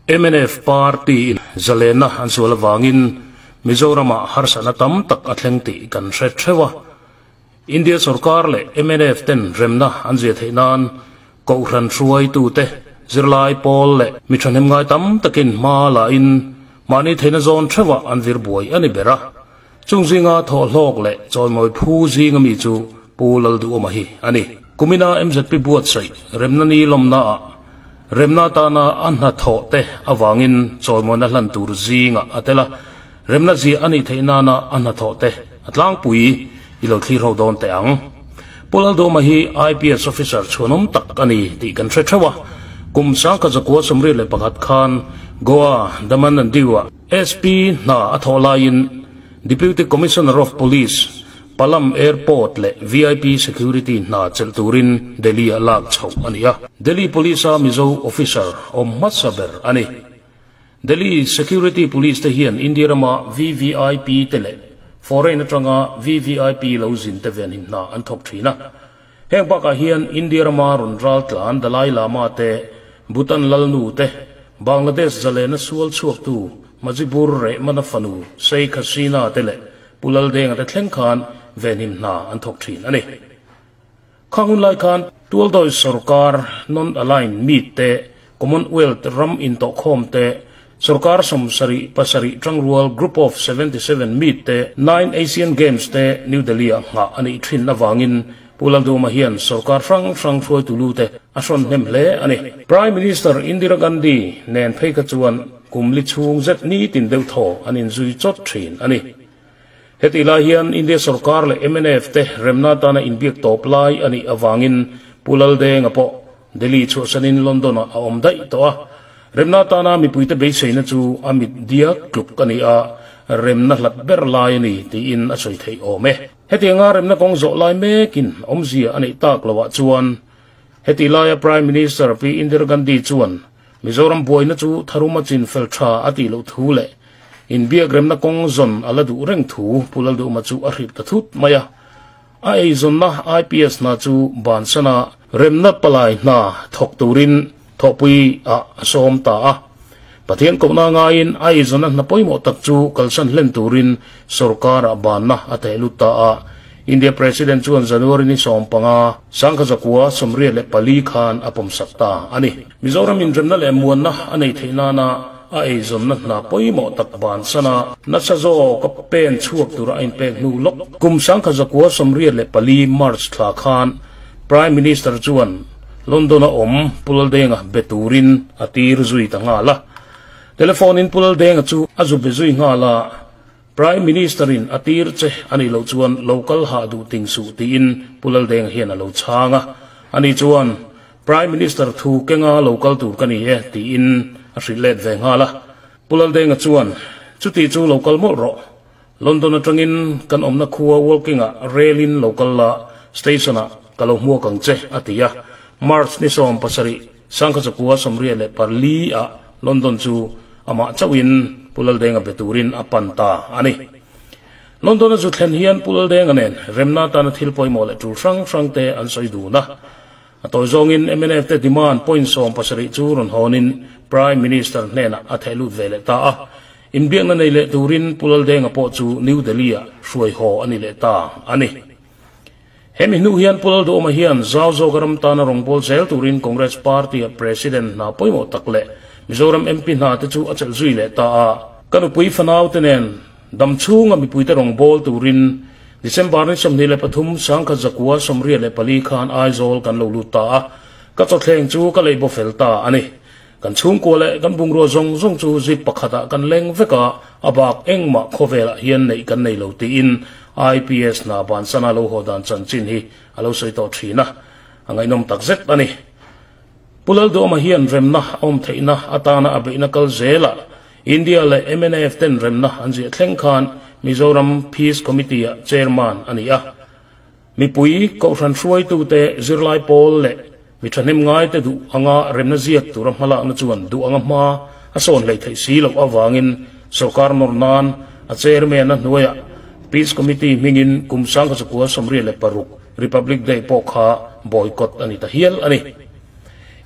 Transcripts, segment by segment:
Mnf party in zalenna an sual avangin Mizoramah harsatna tam tak a thleng tih kan hre theuh a. India sorkar leh mnf ten remna an zia theih nan Kohhran hruaitute, zirlai pawl leh mi thahnem ngai tam takin hma la in mahni theihna zawn theuhah an vir buai a ni ber a. Chung zinga thawhhlawk leh chawimawi phu zinga mi chu Pu Lalduhawma hi a ni. Kumina MZP buatsaih remna ni lawmnaah remna atana a hnathawh te avangin chawimawina hlan tur zingah a tel a, remna ziah a nih theih nana a hnathawh te a tlangpui i lo thlir ho dawn teh ang. Pu Lalduhawma hi IPS officer chhuanawm tak a ni tih kan hre theuh a, kum 1981 khan Goa Daman and Diu-ah SP hna a thawh laiin Deputy Commissioner of Police, Palam Airport leh VIP Security hna chelh turin Delhi-ah lak chhoh a ni a. Delhi Police-a Mizo officer awm hmasa ber a ni. Delhi Security Police te hian India rama VVIP te leh foreign atanga VVIP lo zin te venhim hna an thawk thin a. Heng bakah hian India rama rawn ral tlan Dalai Lama te, Bhutan Lalnu te, Bangladesh zalena sual chhuaktu Mujibur Rehman-a fanu Sheikh Hasina te leh Pu Laldenga te thleng khan venhim hna an thawk thin a ni. Khang hun lai khan Tualdawi sorkar non-aligned meet te, Commonwealth ram intawhkhawm te, sorkar 77 tangrual Group of 77 meet te, Nine Asian Games te New Delhi-ah nghah a nih thin avangin Pu Lalduhma hian sorkar hrang hrang hruaitu lu te a hrawn hnem hle a ni. Prime Minister Indira Gandhi nen phei kha chuan kum li chhung zet nitin deuh thaw an inzui chawt thin a ni. Hetih lai hian India sorkar leh mnf te remna atana inbiak tawp lai a nih avangin Pu Laldenga pawh Delhi chhuahsanin London-ah a awm daih tawh a. Remna atana mipuite beiseina chu a mit diak tluk a ni a, remna hlat ber lai a ni tiin a sawi theih awm e. Hetianga remna kawng zawh lai mekin awmzia a neih tak loah chuan hetih laia Prime Minister Pi Indira Gandhi chuan Mizoram buaina chu tharuma chin fel tha a tih loh thu leh inbiak remna kawng zawn a la duh reng thu Pu Lalduhma chu a hrilh ta thut mai a. A eizawnna IPS hna chu bansana remna palai hna thawk turin thawhpui ah a sawm ta a. Pathian kohna ngaiin a eizawnna hna pawimawh tak chu kalsan hlen turin sorkar ah banna a theh lut ta a. India President chuan January ni 15, 1984 khan a pawmsak ta a ni. Mizoram inremna leh muanna a nei theih nana a eizawnna hna pawimawh tak bansan a, nasa zawk a pen chhuak tura a inpek hnu lawk. Kum 1984 March thla khan Prime Minister chuan London-a awm Pu Laldenga be turin a tir zui ta nghal a. Telephone-in Pu Laldenga chu a zu be zui nghal a. Prime Minister-in a tir che a nih loh chuan lo kal hah duh ting suh tiin Pu Laldenga hian a lo chhang a. Ani chuan, Prime Minister thu kenga lo kal tur ka ni e tiin a hrilh let ve nghal a. Pu Laldenga chuan, Chuti chu lo kal mawlh rawh. London atangin kan awmna khua Woking-ah rail-in lo kal la, station-ah ka lo hmuak ang che a ti a. March ni 17, 1984-ah London chu Amah chauhin Pu Laldenga be turin a pan ta a ni. London-a zu thlen hian Pu Laldenga nen remna atana thil pawimawh leh tul hrang hrang te an sawi dun a. A tawi zawngin mnf te demand point 70 chu rawn hawnin Prime Minister hnenah a theh lut ve leh ta a. Inbiakna nei leh turin Pu Laldenga pawh chu New Delhi-ah hruai haw a ni leh ta a ni. Hemi hnu hian Pu Lalduhawma hian zau zawka ram tana rawngbâwl zel turin Congress Party-a President hna pawimawh tak leh Mizoram MP hna te chu a chelh zui leh ta a. Ka nupui fanau te nen dam chhunga mipuite rawngbâwl turin December ni 23, 1984 khan Aizawl kan lo lut ta a, ka chawthleng chu ka lei baw fel ta a ni. Kan chhungkua leh kan bungrua zawng zawng chu zip pakhatah kan leng vek a, a bak engmah khawvelah hian neih kan nei lo tiin IPS hna bansana lo haw dan chanchin hi a lo sawi tawh thin a, a ngaihnawm tak zet a ni. Pu Lalduhawma hian remna a awm theihna atana a beihna kal zelah India leh mnf ten remna an ziah thleng khan Mizoram Peace Committee-ah Chairman a ni a. Mipui, Kohhran hruaitute, zirlai pawl leh mi thahnem ngaite duh anga remna ziak tura hmalakna chuan duh anga hma a sawn hlei theih si loh avangin sorkar nawr nan a chairman a hnuaiah Peace Committee hmingin kum 1986 Republic Day pawh kha boycott a ni ta hial a ni.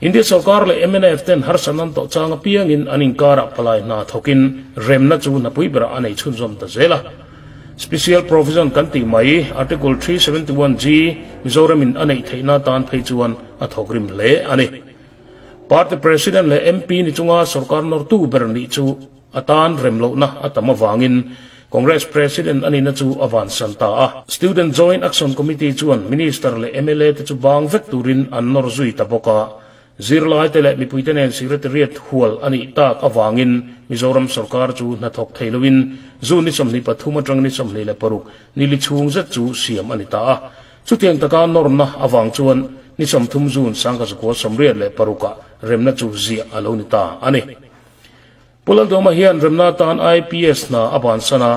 India sorkar leh mnf ten harsatna an tawh chang apiangin an inkarah palai hna thawkin remna chu hnapui berah a nei chhunzawm ta zel a. Special Provision kan tih mai Article 371G Mizoramin a neih theihna atan phei chuan a thawk rim hle a ni. Party President leh MP ni chunga sorkar nawrtu ber nih chu a tan rem lohna a tam avangin Congress President a nihna chu a vansan ta a. Student Joint Action Committee chuan Minister leh mla te chu bang vek turin an nawr zui ta bawk a. Zirlaite leh mipuite nen Secretariat hual a nih tak avangin Mizoram sorkar chu hnathawk thei loin June ni 23 atang ni 26 ni li chhung zet chu siam a ni ta a. Chutiang taka nawrna avang chuan ni 30 June 1986 ah remna chu ziah a lo ni ta a ni. Pu Lalduhoma hian remna atan IPS hna a bansan a,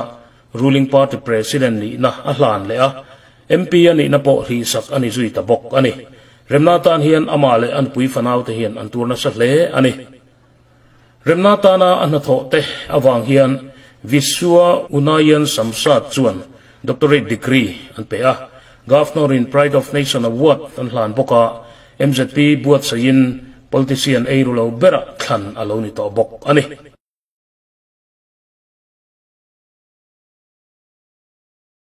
ruling party president nihna a hlan leh a, MP a nihna pawh hlihsak a ni zui ta bawk a ni. Remna atan hian amah leh a nupui fanaute hian an tur nasa hle a ni. Remna atana a hnathawh te avang hian Vishwa Unayan Samsad chuan Doctorate degree an pe a, Governor in Pride of Nation Award an hlan bawk a, MZP buatsaihin politician eiru lo berah thlan a lo ni tawh bawk a ni.